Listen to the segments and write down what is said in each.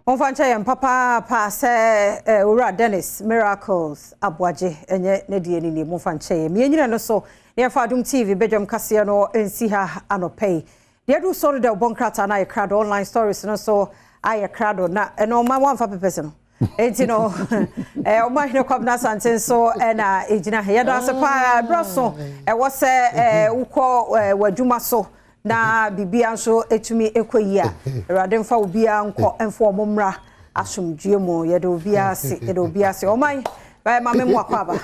Momfa nkyɛ yɛn papaapa sɛ Owura Dennis Miracles Aboagye ɛnyɛ ne deɛ ne nie. Momfa nkyɛ yɛn. Mmiɛnyina no so na yɛmfa Adom TV badwam kaseɛ no nsi ha anɔpa yi. Deɛ ɛdu so no dɛ ɔbɔ nkrataa no ayɛ krado, online stories no so ayɛ krado, na ɛno ɔma wɔamfa papers no. Enti no ɔma hene Kwabena Asante nso ɛna ɛgyina ha. Yɛda ase paa. Berɛ so ɛwɔ sɛ wokɔ w'adwuma so na biribia nso ɛtumi ɛkɔ yi a, Awurade mfa obiara nkɔ, mfa ɔmo mmra asomdwie mu. Yɛde obiara ase, yɛde obiara ase. Ɔman bɛyɛ ma me mu akɔ aba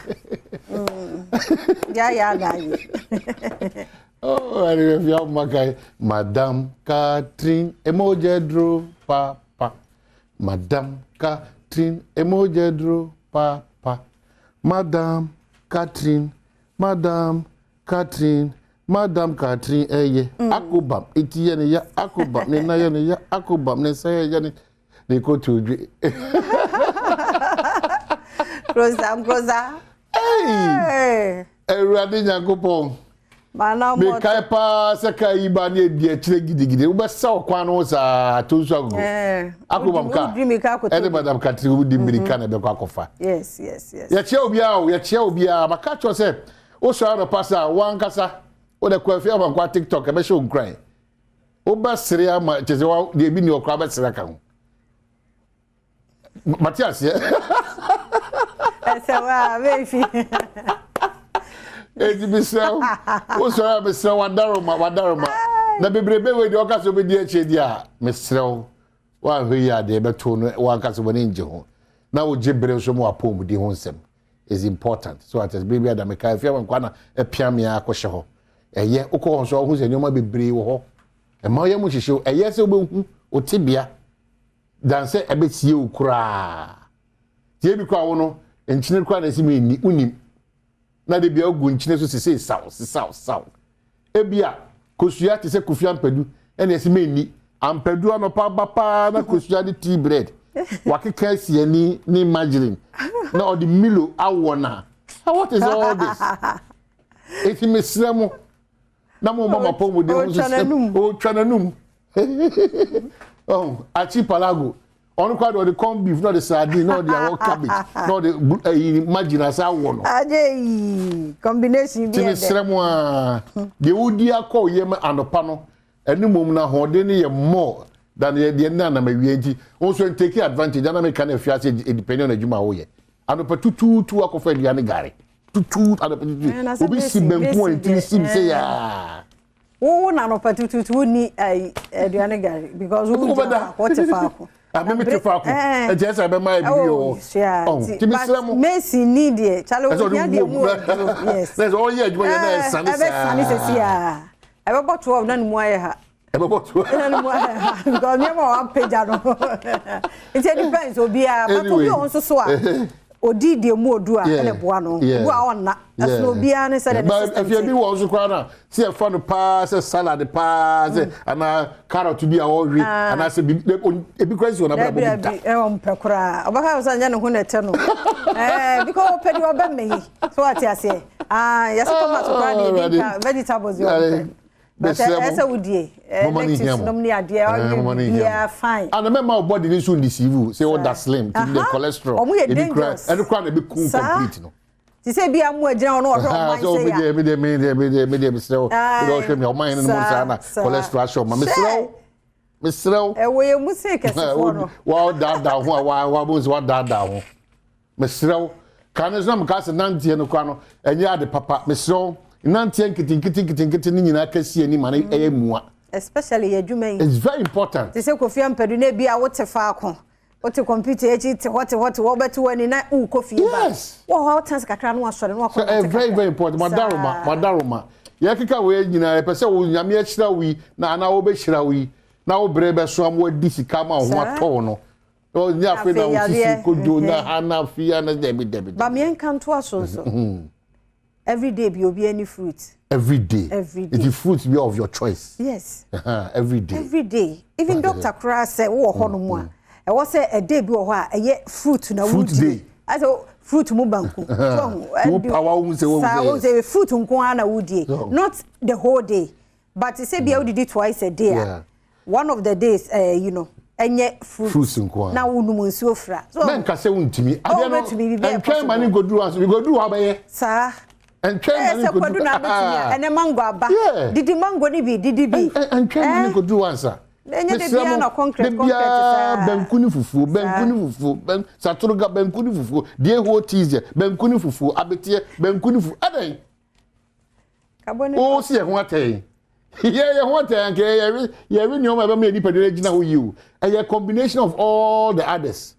yɛayɛ ana ayi. Oh, I Madam Catherine Emojedro papa. Madam Catherine Emojedro papa. Madam Catherine, Madam Catherine, Madam Catherine eye. Akobam eti ye ne ya, akobam ne na ye ne ya, akobam ne nsa ye ne ne koto dwe. Krosa nkrosa. Hey! Awurade Nyankopɔn. Mana mekae paa sɛ kaa yi ba ne adi akyirɛ gidigidi, wobɛsa wo kwan no ho saa to nso agogo akobam ka wodi mirika akɔtɔ ɛne bi. Madam Catherine, wodi mmirika na ɛbɛkɔ akɔfa. Yɛkyia obiara o, yɛkyia obiara. Maka kyerɛ sɛ wosɔre anɔpa sɛ a wankasa wode kɔ afie ama nkɔ TikTok, ɛbɛhyɛ wo nkuran, wobɛsere ama kyɛ sɛ deɛ ebi ni ɔkora bɛsere aka ho. Mate aseɛ. Ɛsɛ wa mefi. Eti mesrɛ wo, wosɔre a, mesrɛ wo, wadaroma, wadaroma na bebrebe wei deɛ ɔka sɛ wobɛdi akyire deɛ a, mesrɛ wo, woanhwɛ yi adeɛ bɛto no, wankasa w'ani ngye ho na wogye bere nso ma wapɔmudi ho nsɛm is important. So ate bere bi ada meka afia ma nkwa na apia me akɔhyɛ hɔ. Ɛyɛ wokɔ hɔ nso a, wohu sɛ nneɛma bebree wɔ hɔ ɛma woyɛ mu hyehyɛ. Ɛyɛ sɛ wobɛhu wo tebea dan sɛ ɛbɛsie wo koraa. Tie bi koraa, wo no nkyene koraa na ɛsi mi nni, wonim na de bia ogu nkyene so sese saw sesaw saw. Ebia kosua te sɛ Kofi Ampadu ɛna ɛsi mi nni ampadu anɔpa aba paa na kosua ne tea bread wakeka asi ani ne margarine na ɔde Milo awɔ na. What is all this? Eti mesrɛ mo na mo ma ma pɔn mu de ho Ɔtwa n'anum. Ɔtwa n'anum. Oh, Archipelago ɔno kora de ɔde corn beef na ɔde sardine na ɔde awɔ cabbage na ɔde ɛyi margarine asa awɔ no. Agye yi combination bi. Ti yɛ dɛ. Mesrɛ mo a, deɛ wodi akɔ yam anɔpa no ɛne mmom no ahoɔden no yɛ more than yɛ deɛ ne anam awie, nti wo nso take advantage. Ana meka no afiase, depending on adwuma a woyɛ, anɔpa tutuutu akɔfa aduane gare tutu anɔpa Na tutu sɛ obi si basic, banku a basic ntiri deɛ, sim sɛ yaa. Wo na anɔpa tututu wo ni ayi aduane gari because wo Wobɛda. gyina faako, wote faako. Ame mi te faako ɛnti ɛsɛ ɛbɛma yɛ bibi wɔ sua. Ɔn ti mesrɛ mo. Mason ni deɛ kyale ɛsɛ ohia ɔde deɛ wo mu ɔduro, yes. Na ɛsɛ ɔyɛ adwuma yɛ na ɛsane saa. Ɛbɛsane sɛsi a ɛbɛbɔ 12 na ne mu ayɛ ha. Ɛbɛbɔ to. Na ne mu ayɛ ha because nneɛma a wapagya no nti it depends obiara, but obi a ɔno nso so a odi deɛ mu odu a ɛna boa no obu a ɔnna ɛsono obiara ne sɛ de ne system. Afei bi wɔ nso koraa na sɛ yɛfa no paa sɛ salad paa sɛ anaa carrot bi a ɔwe anaa sɛ ebi koraa si wɔn abrabɔ bi da. Dabi, ɛwɔ mpɛ koraa, ɔbɛka sɛ nyɛ ne ho na ɛtɛ no because ɔpɛ deɛ ɔbɛ yi so wate aseɛ. Ah, yɛsɛ tomato koraa deɛ ebi nka vegetables deɛ ɔmpɛ, but ɛsɛ wodie Mama ne hia lettuce mo. nom ne adeɛ Mama ɔyɛ ne hia mo. biara fine. Ana mɛma wo body ne nso ndeceive wo sɛ ɔda slim ti de cholesterol Ɔmo yɛ ebi koraa dangerous. ɛno koraa na ebi kun Saa. complete no. Te sɛ bi amu agyina hɔ na ɔhwɛ ɔman sɛ sɛ ya. medeɛ medeɛ medeɛ medeɛ medeɛ mesrɛ wo, medeɛ ɔhwɛ me a, ɔman no mu saa na cholesterol ahyɛ ɔma. Mesrɛ wo, mesrɛ wo. Ɛwɔ yɛ mu sɛ kɛsefoɔ no. Wadaadaa ho a wa wa sɛ wadaadaa ho. Mesrɛ wo, kan no so na meka sɛ nanteɛ no koraa no ɛnyɛ ade papa. Mesrɛ wo, nanteɛ nketenkete nketenkete no nyinaa kɛseɛ ni ma no ɛyɛ mua. Especially yɛ adwuma yi. It's very important. Te sɛ Kofi Ampadu na ebi a wote faako, wote computer akyi, te hɔ te hɔ te hɔ, wobɛte w'ani na wokɔ fie ba. Wɔ hɔ a wotena ase kakra na wasɔre na wakɔ So nante ɛyɛ very kakra. very important. Madaroma, madaroma, yɛkeka wei nyinaa, yɛpɛ sɛ wo Nyame ahyira wo yi na anaa wobɛhyira wo yi na wo bere bɛso ama wadi sika ma wo ho Saa. atɔ wo no, ɔnyɛ afei na Afei wo sisi yareɛ, kodwo na ha na afei na dabi, dabi. Ba miɛnka ntoa so nso, every day bi obi any fruit. Every day. Every day. It is fruit bi of your choice. Yes. Every day. Every day. Even doctor koraa sɛ wowɔ hɔ nom a, ɛwɔ sɛ ɛday bi wɔ hɔ a ɛyɛ fruit na Fruit wodie. day. Asɛ fruit mu banku so. Wo power wo sɛ wo saa sɛ wo yes. sɛ fruit nko ara na wodie. Not the whole day, but sɛ bia wodidi twice a day a, one of the days you know Ɛnyɛ fruit. Fruits nko ara. Na wonom nsuo fra. So mɛnka sɛ wontumi. Oh, Adeɛ no wobɛtumi, biribi a ɛntwɛn ma ne nkɔduru hɔ ansa. Nkɔduru hɔ abɛyɛ. Saa. Ɛntwɛn ma ne Sɛ kwadu nkɔduru. na abɛtumi a, ɛnɛ mango aba. Didi mango no bi, didi bi. Ɛntwɛn ma ne nkɔduru hɔ ansa. Ɛnyɛ de Mesrɛ biara mo, na concrete, da concrete biara saa. Banku ne fufuo, banku ne fufuo, satoroga, banku ne fufuo, deɛ ɛhɔ teaser, banku ne fufuo, abeteɛ, banku ne fufuo. Adɛn? Kabɔ ne Wo si yɛ ho atɛn. Yɛ ho atɛn anka yɛwe nneɛma a ɛbɛma yɛ nipadua agyina hɔ yie o. Ɛyɛ combination of all the others.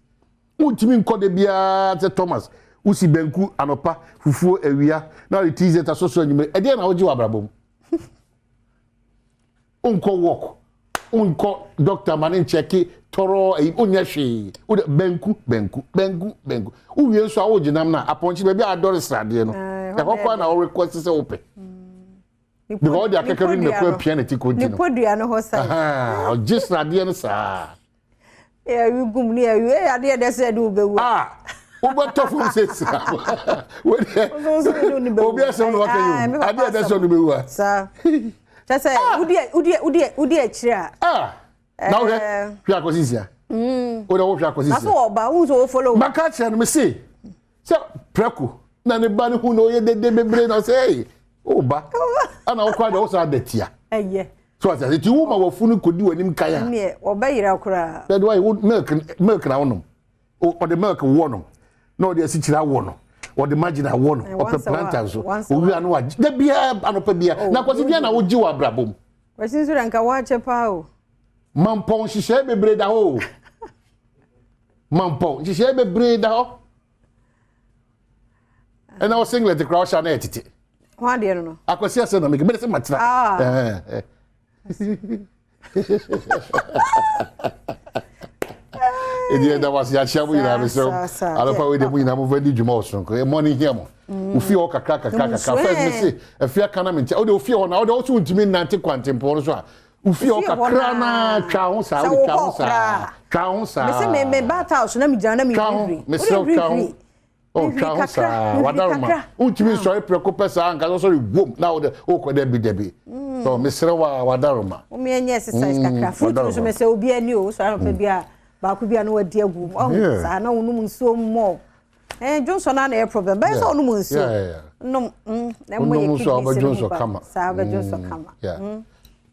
Wontumi nkɔ de biara sɛ Thomas, wosi banku anɔpa, fufuo awia, na ɔde teaser ta soso anwummere. Ɛdeɛn na wogye wɔ abrabɔ mu? Wonkɔ work, wonkɔ doctor ma ne nkyɛke tɔrɔ, ɛyi, wonyɛ hwee. Wode banku, banku, banku, banku. Wowie nso a wogye nam na apɔnkye baabi a adɔre sradeɛ no. Ɛhɔ Ɛhɔ koraa na wo request sɛ wopɛ. Because ɔde akɛkɛ no mɛkɔ apia ne ti kɔnti no. Ne podua no hɔ sa. Ɔgye sradeɛ no saa. Yɛwi gum ne yɛwi, ɛyɛ adeɛ dɛ sɛ ɛde wobɛwu. Ah, wobɛtɔ fam sɛ sra. Obi asɛm na waka yi o. Adeɛ dɛ sɛ ɔde bɛwu a. Saa. Kyɛ sɛ wodi akyire a. Ah, na wohwɛ, hwɛ akɔsi sia. Wode wohwɛ akɔsi Na sia. so ɔba, wohu sɛ wɔfollow. Maka kyerɛ no, me se, sɛ prɛko na ne ba no hu na ɔyɛ dede bebree na ɔsɛ, ei, woba. Ɛna wokora deɛ wo saa da tia. Ɛyɛ. So ase ase, nti wo ma wafunu kɔdi w'anim kan a. Neɛ, wɔbɛyera koraa. Sɛ de wayɛ, wo milk na wonom. Ɔde milk wɔ no, na ɔde asikyire awɔ no, ɔde margin awɔ no, ɔpɛ planta nso. Owia no wagye, da biara, anɔpa biara. Oh, Na Kwasi, deɛ na wogye wɔ abrabɔ mu? Kwasi nso deɛ nka woakyɛ paa o. Mampɔn nhyehyɛe bebree da hɔ o. Mampɔn nhyehyɛe bebree da hɔ. Ɛna wo singlet koraa ɔhyɛ na ɛtete. Ho adeɛ no no. Akwasi asɛ na meke, mede sɛ matena. Ɛdi ɛda wase akyia mo nyinaa mesrɛ anɔpa wei deɛ mo nyinaa momfa di dwuma wɔ soronko ɛmmɔ ne hia mo. Ofie hɔ kakra kakra kakra first me se afie aka na me nkyɛn wode ofie hɔ na wode wo so wontumi nnante kwantempɔn no so a ofie hɔ kakra na twa ho saa wode twa ho saa twa ho saa. Mese me me bath house na me gyina na me Twa ho hwiri. mesrɛ wo twa ho. Oh, twa ho saa wadaroma wontumi nsɔre prɛko pɛ saa nka sɛ ɔsɔre wom na wode wokɔ dabi dabi. So mesrɛ wo a wadaroma. Wo me nyɛ exercise kakra. Fruit nso me sɛ obi ani o sɔre anɔpa bi a baako bi a na wadi agu mu. Oh, saa na wonom nsuo mmɔ. Johnson na na problem. Bɛyɛ sɛ wonom nsuo. Nom na mmɔ yɛ kidneys no ho ban. Saa wobɛ Johnson kama.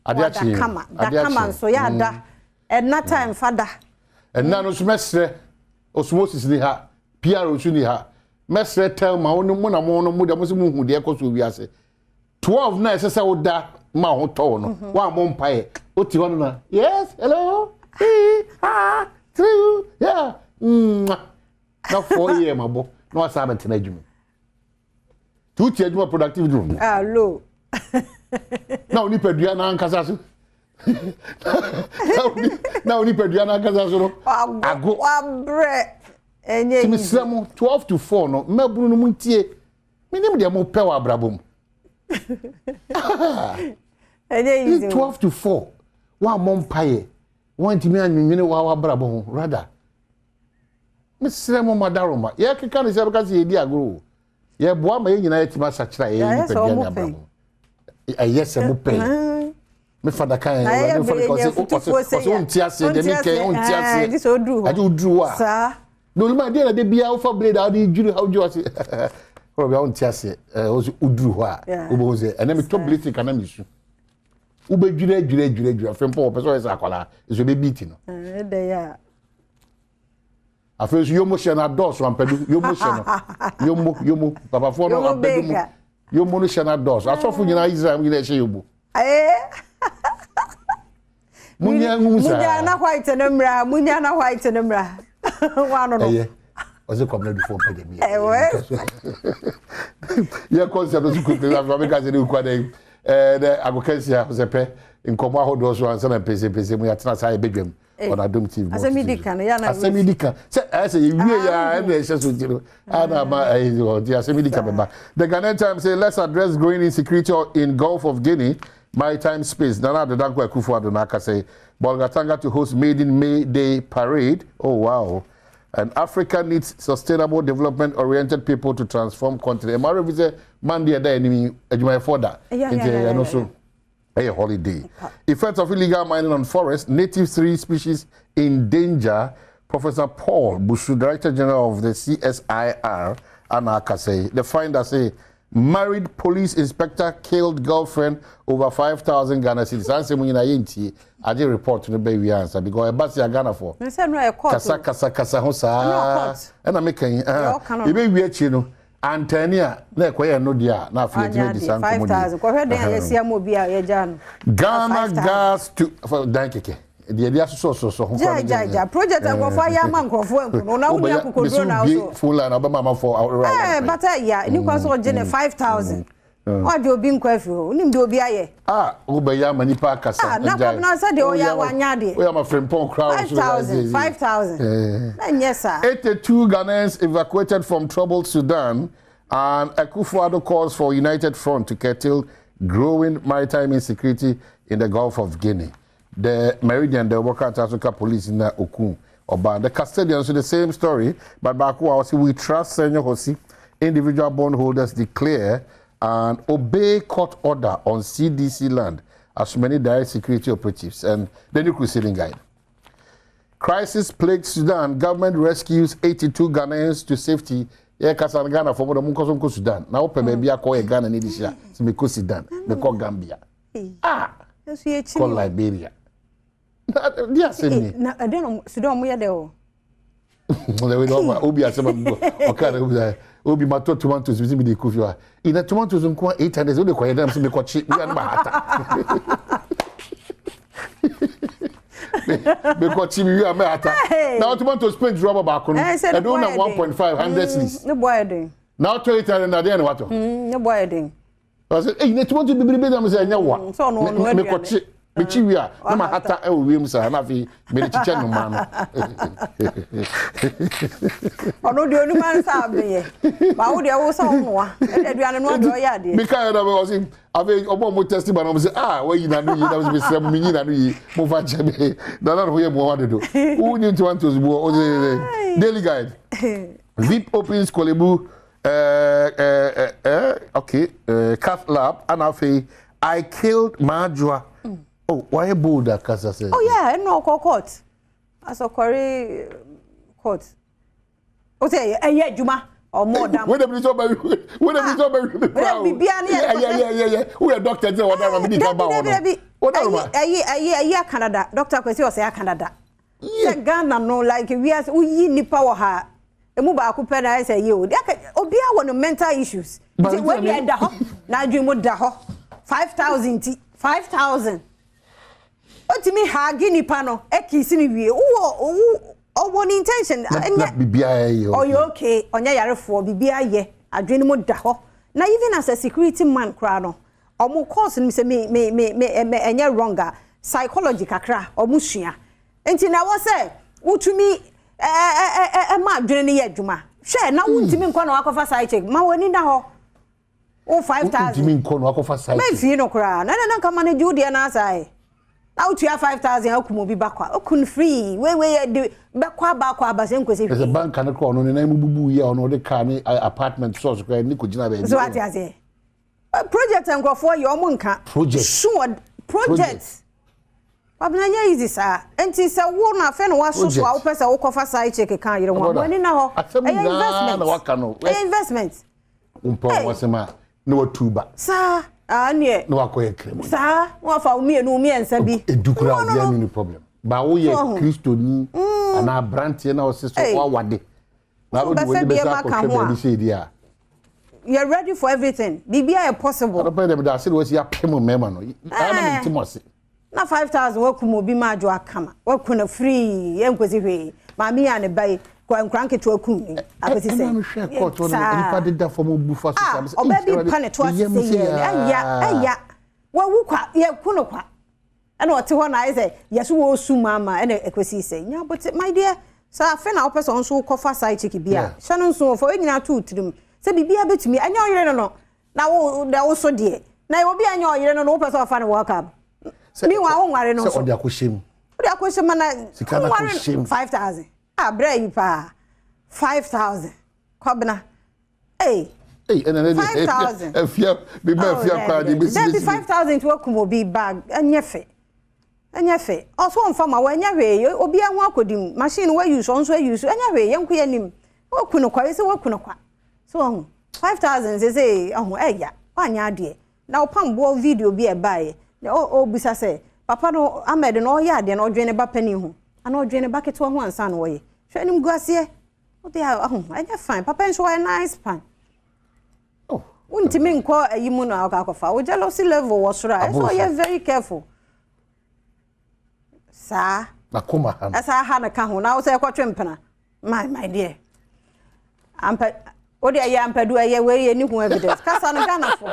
Ade akye. Kama. Da kama nso yɛ ada. Ɛna time fa da. Ɛna no nso mɛsrɛ osmosis ni ha. PR nso ni ha. Mɛsrɛ Thelma wo ne mo na mo no mo de mo sɛ mo hu deɛ ɛkɔ so wiase. 12 na ɛsɛ sɛ woda ma ho tɔ no. Wa mo mpae. Wote hɔ no na yes, hello. Hey, ha, three, yeah. Na 4 a.m. abo na wasa abɛtena adwuma. Ti wote adwuma productivity no. Ah, low. Na onipadua na ankasa so. Na onipadua na ankasa so no. Ago. Wabrɛ. Ɛnyɛ Ti mesrɛ mo 12 to 4 no mmabunu no mu ntie. Menim deɛ mopɛ wɔ abrabɔ mu. Ɛnyɛ easy. 12 to 4 wammɔ mpaeɛ wantumi anwenwene wɔ abrabɔ ho rather. Mesrɛ mo madaroma yɛkeka ne sɛ bɛka sɛ yɛdi agorɔ o. Yɛboa ma yɛn nyinaa yɛtumi asakyera yɛn nipadua ne abrabɔ. Ɛyɛ sɛ mopɛ. Me fada kan yɛ me fada kan ɔsɛ wonte aseɛ deɛ mekɛ wonte aseɛ. Agye woduru hɔ a. Saa. Na oluma deɛ na de bia wofa blade a wode dwiri ha wodwiri ase. Kɔrɔ bia wonte aseɛ ɔsɛ woduru hɔ a wobɛhu sɛ ɛnɛ metɔ blade kana mesu. Wobɛdwiri adwiri adwiri adwiri afei mpo wɔpɛ sɛ ɔyɛ sɛ akwadaa nso ɛbɛbi ti no. Ɛdɛ yɛ a. Afei nso yomo hyɛ no adɔɔso ampadu yomo hyɛ no yomo yomo papafoɔ no ampadu mu yomo no hyɛ no adɔɔso asɔfo nyinaa Israel nyinaa ɛhyɛ yomo. Munya nhu saa. Munya na white no mmra munya na white no mmra. Wano no. Ɛyɛ ɔsɛ kɔmina dufo mpɛ dɛm yɛ. Yɛ concept no so quickly na afei meka sɛ ne nkwa dɛ ɛɛ agokɛnsi a sɛ pɛ nkɔmɔ ahodoɔ so ansa na mpɛsɛmpɛsɛ mu yɛatena saa yɛbɛdwam. On Adom TV. Asɛm yi di kan ya na. Asɛm yi di kan. Sɛ ɛyɛ sɛ yɛwie ya ɛna ɛhyɛ so nti no. Ana ama ɛyɛ hɔ nti asɛm yi di kan bɛba. The Ghanaian Times say let's address growing insecurity in Gulf of Guinea maritime space. Nana Addo Dankwa Akufo-Addo na aka sɛ Bolgatanga to host Maiden May Day parade. Oh wow. And Africa needs sustainable development oriented people to transform continent. Ɛma refi sɛ Monday ɛda anim yi adwumayɛfoɔ da. Nti ɛno so. Ɛyɛ holiday. Effects of illegal mining on forest, native tree species in danger. Professor Paul Busu, Director General of the CSIR, ana akasa yi. The finder say married police inspector killed girlfriend over 5,000 Ghana cedis. Saa nsɛm nyinaa yɛntie agye report no bɛ wie ansa because ɛba si a Ghanafoɔ Sɛ no yɛ court. Kasa kasa kasa ho saa. Ɛna court. Ɛna meka yi. Deɛ ɔka no. Yɛbɛwie akyi no antani a na ɛkɔyɛ no deɛ a na afei yɛtumi di saa five nkɔmmɔ thousand die. Kɔhwɛ den a yɛsi ama obi a yɛgya no. Ghana 5,000. Gas to for dan kɛkɛ deɛ yɛde asosɔsosɔ ho. Gya gya gya, project a nkurɔfoɔ ayɛ ama nkurɔfoɔ nku no na woni akokoduro na wo so. Phone line ɔbɛma amanfoɔ awura. Bata ya nipa so ɔgye ne 5,000, ɔgye obi nkɔ afiri hɔ, wonim deɛ obi ayɛ. Ah, wobɛyɛ ama nipa akasa. Ah, na Kwabena sɛ deɛ ɔyɛ a wanyɛ adeɛ. Woyɛ ama frimpɔn koraa. 5,000, 5,000 na nyɛ saa. 82 Ghanaians evacuated from troubled Sudan, and Akufo-Addo calls for united front to curtail growing maritime insecurity in the Gulf of Guinea. The Meridian, the Obokata police in the Okun Oba. The custodians, the same story, but baako a we trust Senyo Hosi, individual bondholders declare and obey court order on CDC land as many direct security operatives and the New Crusading Guide. Crisis plagued Sudan. Government rescues 82 Ghanaians to safety. Yeah, kasa Ghana for mo nkɔ so nkɔ Sudan. Na wopɛ baabi akɔ yɛ Ghana ne de hyia. Sɛ mekɔ Sudan, mekɔ Gambia. Ah, nso yɛkyi kɔ Liberia. Na di asɛm ni. Na ɛdɛn na Sudan ɔmo yɛ dɛ o? Obi asɛm a ɔka na obi sɛ obi ma tɔ tomatoes bi sɛ mi de kɔ fie hɔ a. Ina tomatoes nko a 800 o de kɔ yɛ dɛm sɛ mekɔ kye bi a ne ma hata. Mekɔ kye mi wi a mɛ hata. Na tomatoes paint rubber baako no. Sɛ ne Ɛdo boy na yɛ den. 1.5 100 cedis. Ne bɔ ayɛ den. Na ɔtɔ 800 na adeɛ na watɔ. Ne bɔ ayɛ den. Ɔsɛ eyi ne tomato bebrebe na mo sɛ ɛnyɛ wa. Sɛ ɔno aduane. Mekɔkye mekyi wie a na ma hata ɛwɔ wiem saa na afei mede kyekyɛ nnoma no. Ɔno deɛ onim ansa abeyɛ ba, wo deɛ wo sɛ wo noa ɛde aduane noa deɛ ɔyɛ adeɛ. Meka yɛ na ɔsɛ afei ɔmo a ɔmo test ba na ɔmo sɛ, ah, wayi n'ano yie, na ɔmo sɛ mesrɛ mo, menyi n'ano yie, mo fa kyɛ me na na ho yɛ mo wa dodo wonyi tomatoes bu. Ɔsɛ Daily Guide, VIP opens Korle Bu okay cath lab, ana afei I killed Maadwoa. Oh, wayɛ bold akasa sɛ. Oh yeah, ɛna ɔkɔ court, asɔkɔre court o sɛ ɛyɛ adwuma ɔmo ɔdam. Wọ́n dẹ̀bi sọ bẹ́ẹ̀, wọ́n dẹ̀bi sọ bẹ́ẹ̀ mi kura o. Biribiara ne yɛ. Yɛ yɛ wọ́n yɛ doctor tí wọ́n dáná mi ní ìka bá wọn Dabi. no. Wọ́n dáná ma. Ɛyi ɛyi ɛyi akanada, Doctor Kwesi ɔsɛ akanada sɛ Ghana no like wiase woyi nipa wɔ ha emu baako pɛ na ayɛ sɛ yie o obiara wɔ no mental issues But nti nti wei na deɛ ɛda hɔ n'adwene mu da hɔ. 5,000 ti 5,000 otumi haagi nipa no ɛkiisi ne wie, wowɔ owu ɔwɔ ne intention. Na Ɛnyɛ biribiara yɛ. Ɔyɛ okay, ɔnyɛ yarefoɔ, biribiara yɛ, adwene mu da hɔ. Na even as a security man koraa no, ɔmo course no sɛ me me me me ɛmɛ ɛnyɛ wrong a, psychology kakra ɔmo sua, nti na ɛwɔ sɛ wotumi ɛɛ ɛɛ ɛma adwene no yɛ adwuma. Hwɛ na wontumi nkɔ na wakɔfa side chick ma w'ani da hɔ wo 5,000. Ntumi nkɔ na wakɔfa side chick. Mɛmfie no koraa na nka manage wo deɛ no asae na wotua 5,000 akum obi bakɔ a okun free wei yɛ de bɛkɔ aba akɔ aba sɛ nkosi Ɛsɛ hwee. Banka no kora ɔno ne nan mu bubu yi a ɔno ɔde car ne apartment source kora ne kɔgyina baabi. So wate aseɛ, project nkurɔfoɔ yɛ ɔmo nka. Project. So wɔ project wabena nyɛ easy saa, nti sɛ wo na afɛ na wasoso a Project. wopɛ sɛ wokɔfa side chick ka yere ho a Ɔbɔda. mo ani na hɔ. Asɛm Ɛyɛ nyinaa investment. na waka no. Ɛyɛ investment. Wompɛ wɔn asɛm a na watu ba saa aa neɛ na wakɔyɛ kremo. Saa na wafa wo mmienu wo mmiɛnsa bi. Edu kora No, no, obiara no. ni ni problem ba woyɛ So, Kristoni anaa aberanteɛ na ɔse so Hey. wawade na wode Wobɛfɛ w'ani bi bɛsɛ ɛma ka akɔhwɛ ho a. baabi sɛ ɛdi a. You're ready for everything, biribiara yɛ possible. Adɔpɛ dɛ meda ase de wasi apem mmarima no ɛna Eh. mente mo ase. Na 5,000 wakum obi ma adwo akama, waku no free, yɛnkosi hwee. Maame yi a ne ba yi kɔ nkora nketewa kum ni akɔsi sɛ Ɛna mehwɛ court hɔ no, nipa deda fam bu fa so. Ah, Saa mesɛ, ɔbaa "Ei, bi Awurade, pa ne to ase meyam sɛ sɛ yɛ ɛya yaa." Ɛya wawu kwa, yɛku no kwa, ɛna ɔte hɔ na ayɛ sɛ yɛso wɔ su mu ama ɛna ɛkɔsi sɛ nyabote. My dear, sɛ afe na wopɛ sɛ ɔnso wokɔfa side chick bi a hyɛ no nso fɔ ɛnyina to wo tirim sɛ biribiara bɛtumi ɛnyɛ ɔyere no na wo da wo so deɛ na obi a ɛnyɛ ɔyere no wopɛ sɛ ɔfa no World Cup. Meanwhile, wonware no Sɛ nso. ɔde akɔhyɛ mu. Wode akɔhyɛ ma na Sika no wonware akɔhyɛ mu. 5,000 ah, brɛ yi paa, 5,000 Kwabena, ei. Ei, ɛna ne de 5000. Afia, bi ba afia kwa de besi besi. 5000 to akum obi bag, ɛnyɛ fɛ. Ɛnyɛ fɛ. Ɔso ɔmfa ma wo, ɛnyɛ hwee. Obi ho akɔdim. Machine wa use, ɔnso use. Ɛnyɛ hwee, yɛnko yɛnim. Waku no kwa, yɛsɛ waku no kwa. So ɔho 5000 sɛ ɔho ɛya. Wanyɛ adeɛ. Na ɔpam video bi ɛbaeɛ. Na ɔbisa sɛ papa no Ahmed no ɔyɛ adeɛ no ɔdwene ne ba panin ho. Ana ɔdwene ne ba ketewa ho ansa na ɔyɛ. Hwɛ anim gu aseɛ. Wode ɔho ɛnyɛ fine. Papa nso ɔyɛ nice pan. Oh. Wontumi nkɔ ayi mu na ɔka akɔfa. Wo jealousy level wɔ soro a, ɛsɛ ɔyɛ very careful. Saa. Nakoma ha no. Ɛsa ha no ka ho na wo sɛ ɛkɔtwe mpena. My dear. Ampa wo de ɛyɛ ampadu ɛyɛ wei yɛ ni ho evidence. Kasa no Ghana fo.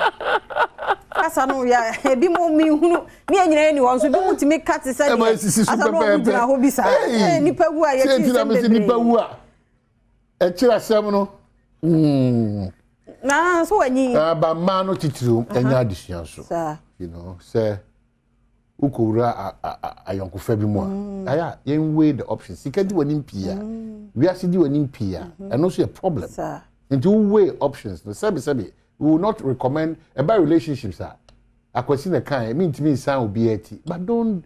Kasa no ya ebi mo mi hunu ne yɛ nyina ni hɔ nso bi mu tumi ka te sɛ deɛ. Asa no ɔmo gyina hɔ bi saa. Eh nipa wu a yɛ ti nsɛm bebree. Nipa wu a ɛkyerɛ asɛm no. Na so wanyi. Aba mmaa no titiriw ɛnya adesua so. You know sɛ wokɔwura ayɔnkofa bi mu a, ayɛ a yɛn weigh the options. Sika di w'anim pii a, wiase di w'anim pii a, ɛno nso yɛ problem. Nti wo weigh options no, sɛbi sɛbi, we will not recommend ɛba relationships a, akwasi na kan mi ntumi nsan obiara ti, but don't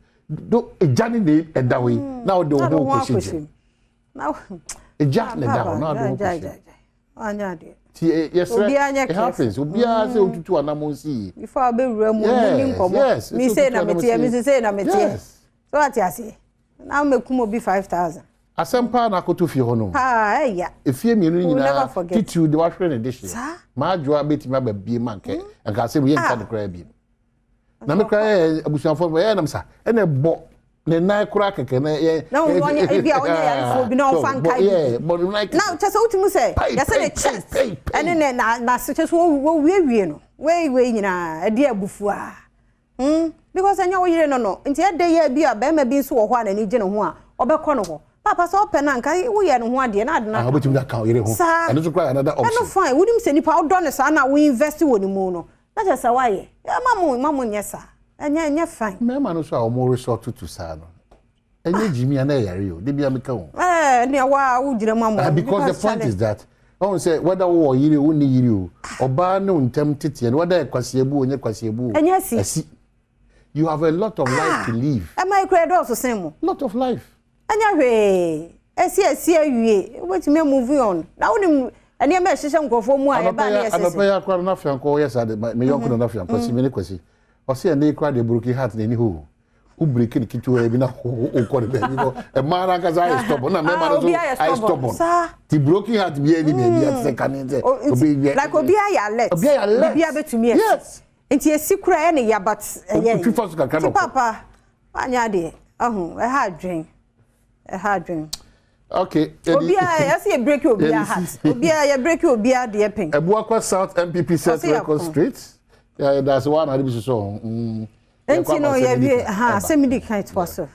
egya ne na ɛda hɔ yi na ɔde wo ho kɔhyɛ gyem. Egya na ɛda hɔ na ɔde wo ho kɔhyɛ gyem. Ti yɛsrɛ, it happens. Obiara sɛ otutu anamɔ nsi yi. Before abɛwura mu, mu ni nkɔmɔ. Mi sei na meteɛ, mi sei na meteɛ. So ate aseɛ. Na mekum obi 5000. Asɛm paa na akoto fie hɔ no. Paa ɛya. Efie mmienu nyinaa titiriw de wahwere ne de hyeɛ. Maadwoa betumi aba bie ma nkɛ. Nka asɛm yɛ nka no koraa bi. Na me koraa yɛ abusuafoɔ yɛ nam sa ɛna ɛbɔ ne nan koraa kɛkɛ na yɛ. Na wɔn ebi a wɔnyɛ yarefoɔ bi na wɔfa nka bi. Bɔ ne nan kɛkɛ. Na kyɛ sɛ wotumi sɛ yɛsɛ ne chest ɛne ne na na kyɛ sɛ wɔwiewie no wei wei nyinaa ɛde abufuo a. Because ɛnyɛ wo yere no no nti ɛde yɛ bi a bɛrima bi nso wɔ hɔ a n'ani gye ne ho a ɔbɛkɔ no hɔ. Papa sɛ ɔpɛ no anka woyɛ ne ho adeɛ na ade no. Ah, wobɛtumi de aka wo yere ho. Saa. Ɛno nso koraa yɛ another option. Ɛno fine. Wonim sɛ nipa wodɔ ne saa na wo invest wɔ ne mu no. Na kyerɛ sɛ woayɛ. Ma mo nyɛ saa. Ɛnyɛ fine. Mmarima no nso a wɔn resort to saa no, ɛnyɛ gyimi a na ɛyare o. De bi a meka o. Nea wa wogyina mu amɔ. Because the point is that ɔn sɛ whether wowɔ yere o wonni yere o, ɔbaa ne ntɛm teteɛ no, whether ɛkwasi abu o nyɛ kwasi abu o. Ɛnyɛ asi. Asi. You have a lot of life to live. Ɛma ekura ɛdɔɔso sen mo. Lot of life. Ɛnyɛ hwee. Esi esi awie. Wobɛtumi move on. Na wonim nneɛma ɛhyehyɛ nkurɔfoɔ mu a yɛba ne yɛsese. Anɔpɛ yi akora no n'afeankɔ ɔyɛ saa de me yɔnko no n'afeankɔ si me ne kwasi. Ɔsɛ ɛnɛ ekura de broken heart na ɛni hɔ o. Wo break ne ketewa bi na wokɔ ne baabi kɔ. Mmaa no ankasa ayɛ stubborn na mmarima no nso ayɛ stubborn. Ti broken heart bi ani baabi ate sɛ kane sɛ obi yɛ. Like obi ayɛ alert. Obi ayɛ alert. Obi abɛtumi asi. Yes. Nti esi kura ɛne yabat ɛyɛ. Otwi fa so kakra na ɔkɔ. Ti papa wanyɛ adeɛ ɔho ɛha adwen. Ɛha adwen. Okay. Obia yɛsɛ yɛ break obia heart. Obia yɛ break obia deɛ pɛn. Abuakwa South MPP set record straight. Yeah, that's one. I did so. Nti no yɛ wie ha sɛ mi di kan to so.